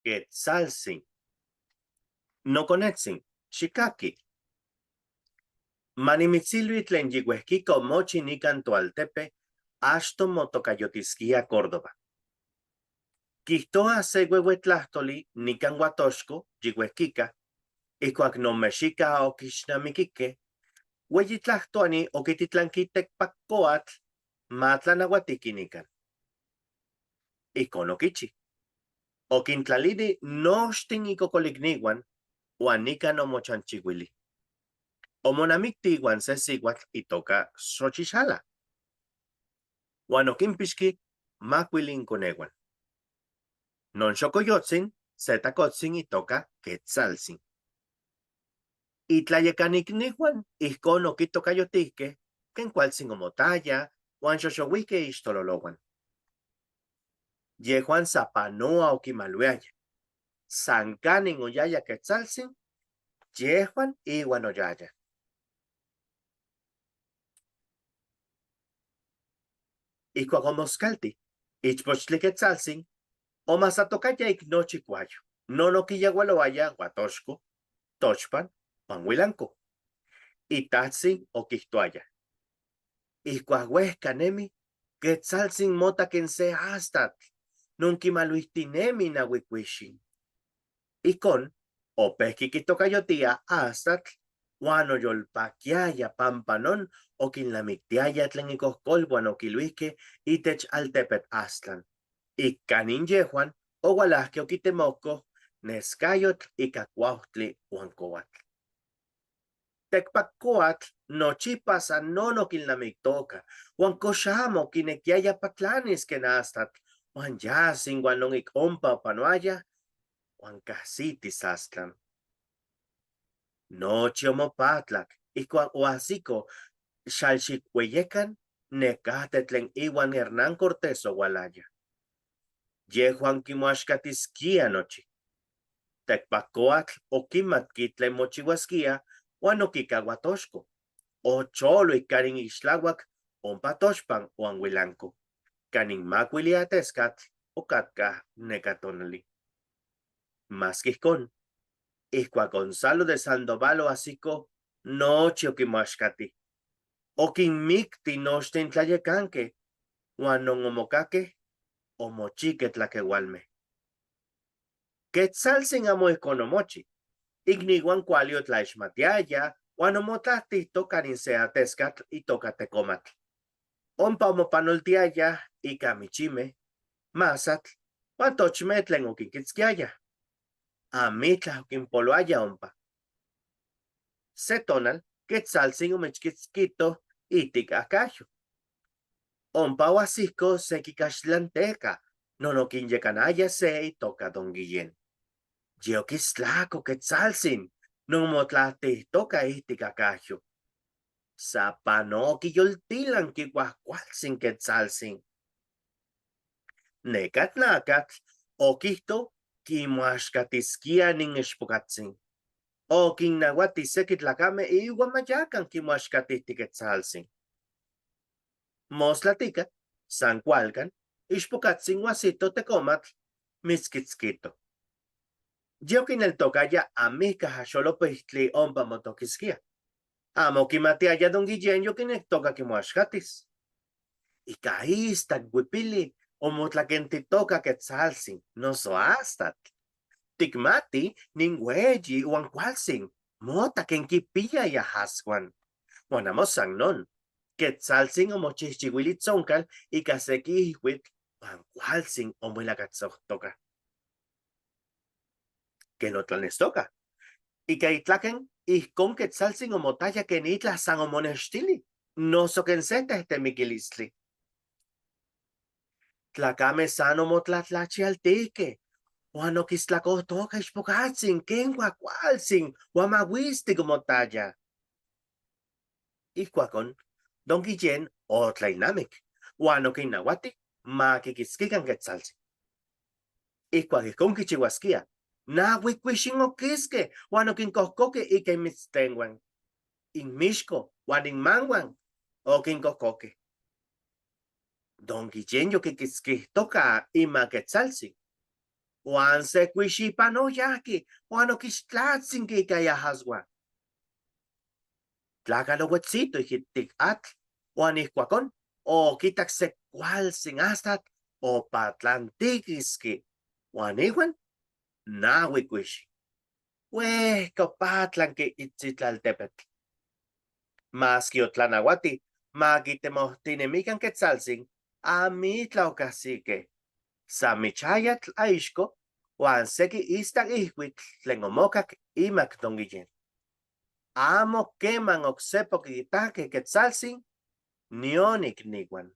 Quetzaltzin. Noconetzin, xicaqui. Manimitzilui tlen yihuehquica omochi nican toaltepe achto motocayotisquía Córdoba. Quihtoa se huehue tlahtoli nican Huatoxco yihuehquica, ihcuac non mexica oquixnamiquique, hueyi tlahtoani oquititlanqui tecpaccoatl ma tlanahuatiqui nican. Ijcon oquichi. Oquintlalili nochtin icocolicnihuan huan nican omochanchihuili. Omonamicti ihuan se sihuatl itoca Xochixala. Huan oquinpixqui macuili inconehuan. Non xocoyotzin se tacotzin itoca Quetzaltzin. Itlayecanicnihuan ijcon oquitocayotijque quen cualtzin omotaya huan xoxohuijque ixtololohuan. Yehuan sapanoa oquimaluiaya. San canin oyaya Quetzaltzin, yehuan ihuan oyaya. Ihcuac omoscalti, ichpochtli Quetzaltzin omasatocaya ic nochi cuayo, non oquiyahualoaya Huatoxco, Tochpan huan Huilanco. Itajtzin oquihtoaya: Ihcuac huehca nemi, Quetzaltzin mota quen se astatl, non quimaluihtinemi nahui cuixin. Ijcon, opehqui quitocayotia astatl huan oyolpaquiaya pampa non oquinlamictiaya tlen icohcolhuan oquiluihque itech altepetl Aztlan. Ic canin yehuan ohualajque oquitemoco nescayotl ica cuauhtli huan coatl. Tecpaccoatl nochipa san non oquilnamictoca, huan cox amo quinequiaya patlanis quen astatl, huan yas inuan non ic ompa opanoaya, huan cahsitis Aztlan. Nochi omopatlac ihcuac oahsico xalxicueyecan necahte tlen ihuan Hernán Cortés ohualaya. Yehuan quimoaxcatisquía nochi. Tecpaccoatl oquimatqui tlen mochihuasquía huan oquicahua Toxco. Ocholo ic canin ixtlahuac ompa Tochpan huan Huilanco, canin macuili atezcatl ocatca neca tonali. Masque ijcon, ihcuac Gonzalo de Sandoval oahsico nochi oquimoaxcati. Oquinmicti nochten tlayecanque huan non omocaque omochique tlaquehualme. Quetzaltzin amo ijcon omochi. Icnihuan cuali otlaixmatiaya huan omotlahtihto canin se atezcatl itoca tecomatl. Ompa omopanoltiaya ica michime, masatl huan tochme tlen oquinquitzquiaya. Amitla oquinpoloaya ompa. Se tonal Quetzaltzin omichquitzquito ihtic acajyo. Ompa oahsihco sequi caxtlanteca non oquinyecanaya se itoca Don Guillén. Ye oquistlaco Quetzaltzin non motlahtihtoca ihtic acajyo. Sapano oquiyoltilanqui cuajcualtzin Quetzaltzin. Neca tlacatl oquihto quimoaxcatisquía nin ixpocatzin. Oquinnahuati sequi tlacame iuan mayacan quimoaxcatihti Quetzaltzin. Mostlatica, san cualcan, ixpocatzin oahsito tecomatl mitzquitzquito. Ye oquineltocaya amijca xolopixtli ompa motoquisquía. Amo quimatiaya don Guillén yoquinectoca quimoaxcatis. Ica istac huipili omotlaquentitoca Quetzaltzin, noso astatl. Ticmati nin hueyi huan cualtzin, mota quen quipiya iajashuan. Huan amo san non, Quetzaltzin omochijchihuili tzoncal ica sequi ihuitl huan cualtzin omoilacatzohtoca. Quen otlanestoca. Ica itlaquen ijcon Quetzaltzin omotaya quen itlah san omonextili, noso quen se tehtemiquilistli. Tlacame san omotlatlachialtijque huan oquistlacohtoca ixpocatzin quen cuacualtzin huan mahuistic omotaya. Ijcuacon, don Guillén otlailnamic huan oquinnahuati ma quiquitzquican Quetzaltzin. Ijcuac ijcon quichihuasquía, nahui cuixin oquisque huan oquincohcoque ica inmitztenhuan, inmixco huan inmanhuan oquincohcoque. Don Guillén yoquiquitzquihtoca ima Quetzaltzin. Huan se cuixipan oyajqui huan oquixtlatzinqui ica iajashuan. Tlacatl ohuetzito ijtic atl huan ijcuacón oquitac se cualtzin astatl opatlantiquisqui huan ihuan nahui cuixi. Huejca opatlanqui itzitlaltepetl. Masqui otlanahuati ma quitemohtinemican quetzaltzin, amitla ocahsique. San michayatl aixco huan sequi istac ijcuitl tlen omocac imac don Guillén. Amo queman oksepa oquiitaque quetzaltzin nion icnihuan.